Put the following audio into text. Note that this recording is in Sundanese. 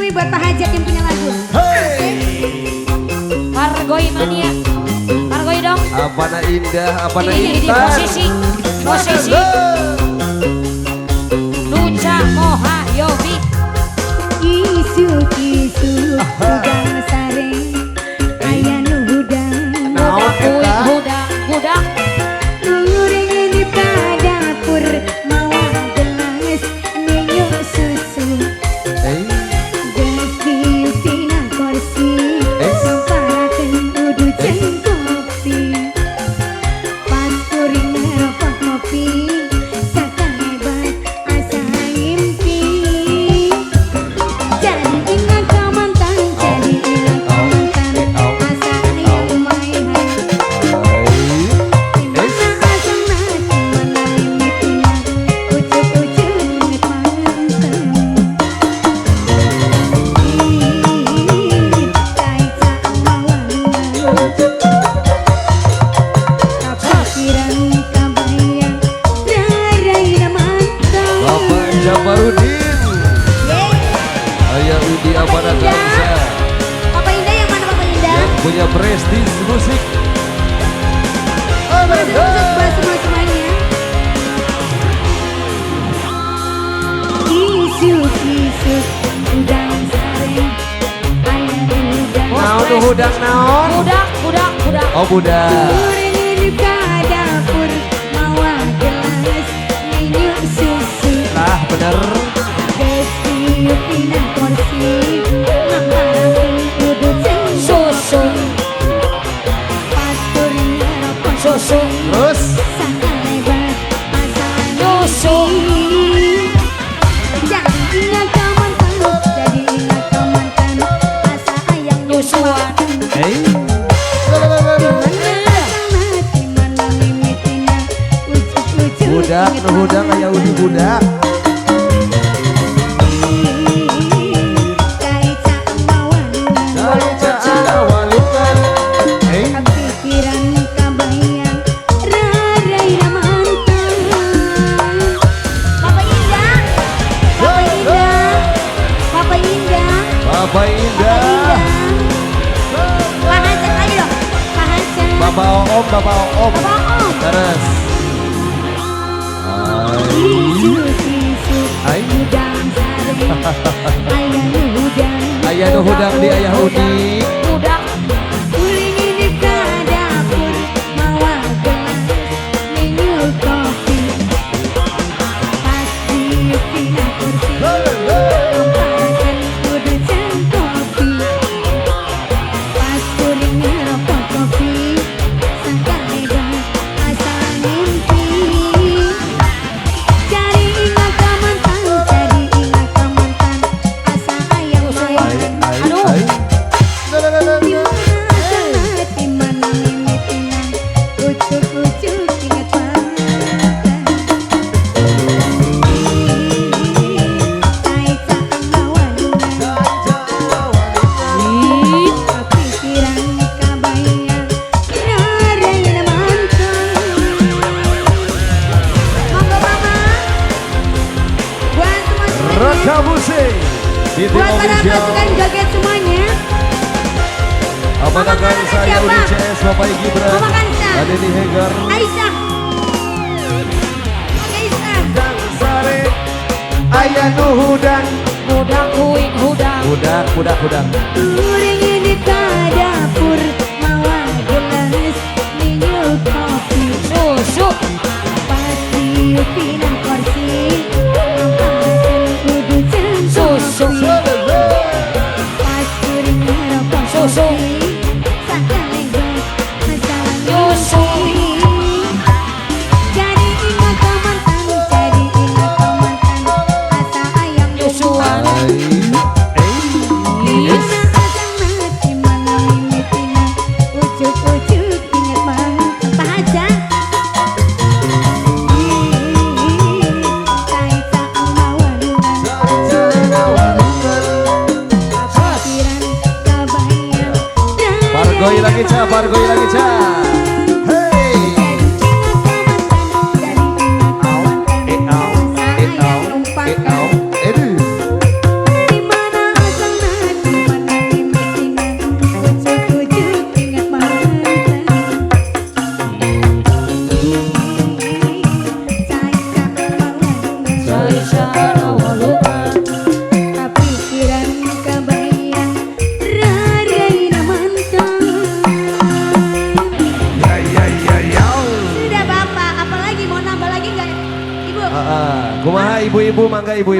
Ini buat Pak Hajat yang punya lagu. Hey. Pargoi mania. Pargoi dong. Apana indah, apana Ini intan. Posisi, posisi. Nuca Moha Yobi. Isuk isuk hudang sare aya nu hudang. Naon eta? Hudang, hudang. Kuring di dapur mawa gelas minum susu. Eh, Geus diuk tina kursi ngamparakeun udud jeung kopi. Pas kuring ngerokok kopi sakahebat asa ngimpi. Jadi ingat ka mantan, jadi ingat ka mantan, asa hayang maehan. Di mana asalna, di mana mimitina, ucuk-ucuk inget mantan. Ih, kaica mawalungan, kapikiran kabayang raraina mantan. Bapak Jabarudin. Yeay. Ayah Udi Bapak Abana Indah. Kamsa. Papa Indah yang mana, Papa Indah? Yang punya Prestige Musik. Prestige Musik buat semua-semuanya. Isuk isuk hudang sare aya hudang. Naon nu hudang naon? Hudang, hudang, hudang. Oh, budak. Kuring di dapur mawa gelas minum susu. Lah bener. Geus diuk dina kursi ngamparakeun udud jeung Susu. Pas kuring ngerokok Susu. Terus sakalebat asa Nyusu. ngimpi. Jadi ingat ka mantan, jadi ingat ka mantan, asa hayang Nyusuan. Eh. Di mana asalna, di mana mimitina, ucuk-ucuk Budak inget nu hudang aya Udi budak. Kaica mawalungan, Kaica walungan. Eh. kapikiran kabayang raraina mantan. Papa Indah, Papa Indah, Papa Indah, Bapak Papa Indah. Indah. Pak Hajat lagi dong, Pak Hajat. Bapak Oom, Bapak Oom. Bapak Oom. Terus. Isuk isuk Ai. hudang sare aya nu hudang. Aya nu hudang di ayah Udi. Hudang. Kuring ini ka dapur mawa gelas minum kopi. Pas diuk dina kursi ngamparakeun udud jeung kopi. Pas kuring ngerokok kopi sakalebat asa ngimpi. Jadi ingat ka mantan, jadi ingat ka mantan, asa hayang maehan. Ai, Aduh. ai. Di mana asalna, di mana mimitina, ucuk-ucuk inget mantan. Kaica mawalungan, Ih. kapikiran kabayang raraina mantan. Monggo Mama, buat semua-semuanya, Raka Musik. Titi buat para Official. pasukan joget semuanya. Abana Mama Kansa Kansa Aya siapa? Udi CS Bapak Gibran. Mama Kansa. Adeni Hegar. Aisyah, Aisyah. Sare aya nu hudang. Hudang kuing hudang. Budak, budak, budak. Kuring di dapur mawa gelas minum kopi. Susu. Pas diuk dina kursi ngamparakeun udud jeung Susu. kopi. Pas kuring ngerokok Susu. kopi sakalebat asa Nyusu. ngimpi. Jadi ingat ka mantan, jadi ingat ka mantan, asa hayang Nyusuan. Ai. Eh. Ih. Di mana asalna, di mana mimitina, ucuk-ucuk inget mantan. Pak Hajat. Ih, kaica mawalungan, kapikiran kabayang Pargoi lagi ca, pargoi lagi ca. Hey. Jadi ingat ka mantan, jadi ingat ka mantan, Eh au, asa eh hayang au, eh au. numpakan. Aduh. Di mana asalna, Kumaha ibu-ibu, mangga ibu-ibu.